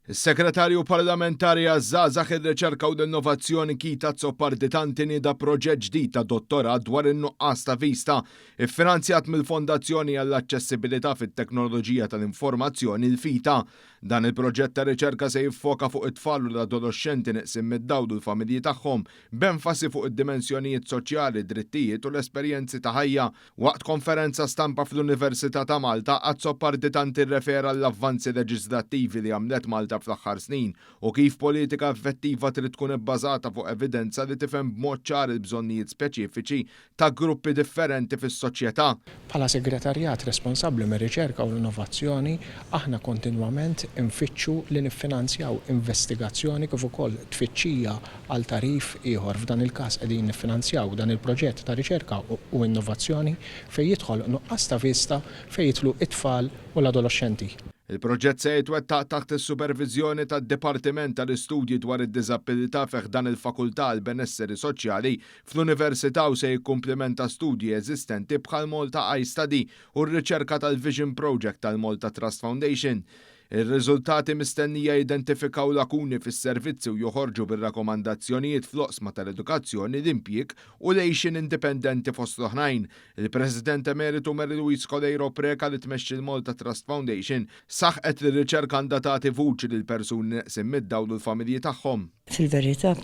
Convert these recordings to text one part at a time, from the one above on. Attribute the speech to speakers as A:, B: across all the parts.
A: Is-Segretarju Parlamentari għaż-Żgħażagħ, ir-Riċerka u l-Innovazzjoni Keith Azzopardi Tanti nieda proġett ġdid ta' dottorat dwar in-nuqqas ta' vista, iffinanzjat mill-Fondazzjoni għall-Aċċessibilità fit-Teknoloġija tal-Informazzjoni, il-FITA. Dan il-proġett ta' riċerka se jiffoka fuq it-tfal u l-adoloxxenti neqsin mid-dawl u l-familji tagħhom, b'enfasi fuq id-dimensjonijiet soċjali, d-drittijiet u l-esperjenzi ta' ħajja. Waqt konferenza stampa fl-Università ta' Malta, Azzopardi Tanti rrefera għall-avvanzi leġiżlattivi li għamlet Malta fl-aħħar snin u kif politika effettiva trid tkun ibbażata fuq evidenza li tifhem b'mod ċar il-bżonnijiet speċifiċi ta' gruppi differenti fis-soċjetà.
B: Bħala segretarjat responsabbli mir-riċerka u l-innovazzjoni, aħna kontinwament infittxu li niffinanzjaw investigazzjoni kif ukoll tfittxija għal tagħrif ieħor. F'dan il-każ qegħdin niffinanzjaw dan il-proġett ta' riċerka u innovazzjoni fejn jidħol nuqqas ta' vista fejn jidħlu t-tfal u l-adoloxxenti.
A: Il-proġett se jitwettaq taħt is-superviżjoni tad-Dipartiment tal-Istudji dwar id-Diżabilità fi ħdan il-Fakultà għall-Benesseri Soċjali fl-Università u se jikkumplimenta studji eżistenti bħall-Malta Eye Study u r-riċerka tal-Vision Project tal-Malta Trust Foundation. Ir-riżultati mistennija jidentifikaw lakuni fis-servizzi u joħorġu bir-rakomandazzjonijiet fl-oqsma tal-edukazzjoni, l-impjieg u l-għixien indipendenti fost l-oħrajn. Il-President Emeritu Mary Louise Coleiro Preca li tmexxi l-Malta Trust Foundation saħqet li r-riċerka għandha tagħti vuċi lill-persuni neqsin mid-dawl u l-familji tagħhom.
C: Fil-verità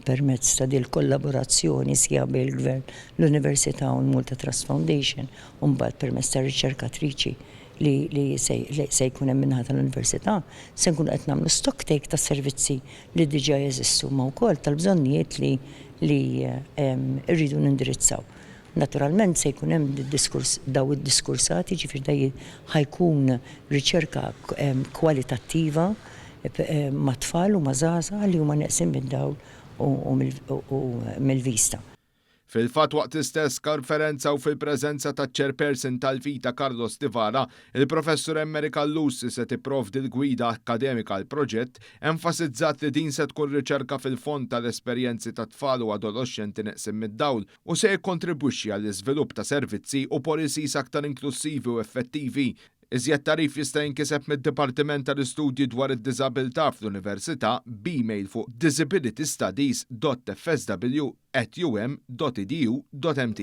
C: permezz ta' dil-kollaborazzjoni sħiħa bejn il-Gvern, l-Università u l-Malta Trust Foundation u mbagħad permezz tar-riċerkatriċi li li se se jkun hemm min-naħa tal-Università, se nkunu qed nagħmlu stock take tas-servizzi li diġà jeżistu imma wkoll tal-bżonnijiet li li rridu nindirizzaw. Naturalment se jkun hemm diskors daw id-diskursati, jiġifieri da ħa jkun riċerka kwalitattiva ma' tfal u ma' żgħażagħ li huma neqsin mid-dawl u mill-vista.
A: Fil-fatt waqt l-istess konferenza u fil-preżenza taċ-Chairperson tal-FITA Carlos Tivara, il-Professur Emmery Callus li se tipprovdi l-gwida akkademika għall-proġett, enfasizzat li din se tkun riċerka fil-fond tal-esperjenzi ta' tfal u adoloxxenti neqsin mid-dawl u se jikkontribwixxi għall-iżvilupp ta' servizzi u policies aktar inklussivi u effettivi. Iżjed tagħrif jista' jinkiseb mid-Dipartiment tal-Istudji dwar id-Diżabilità fl-Università b'email fuq disabilitystudies.fsw@um.edu.mt.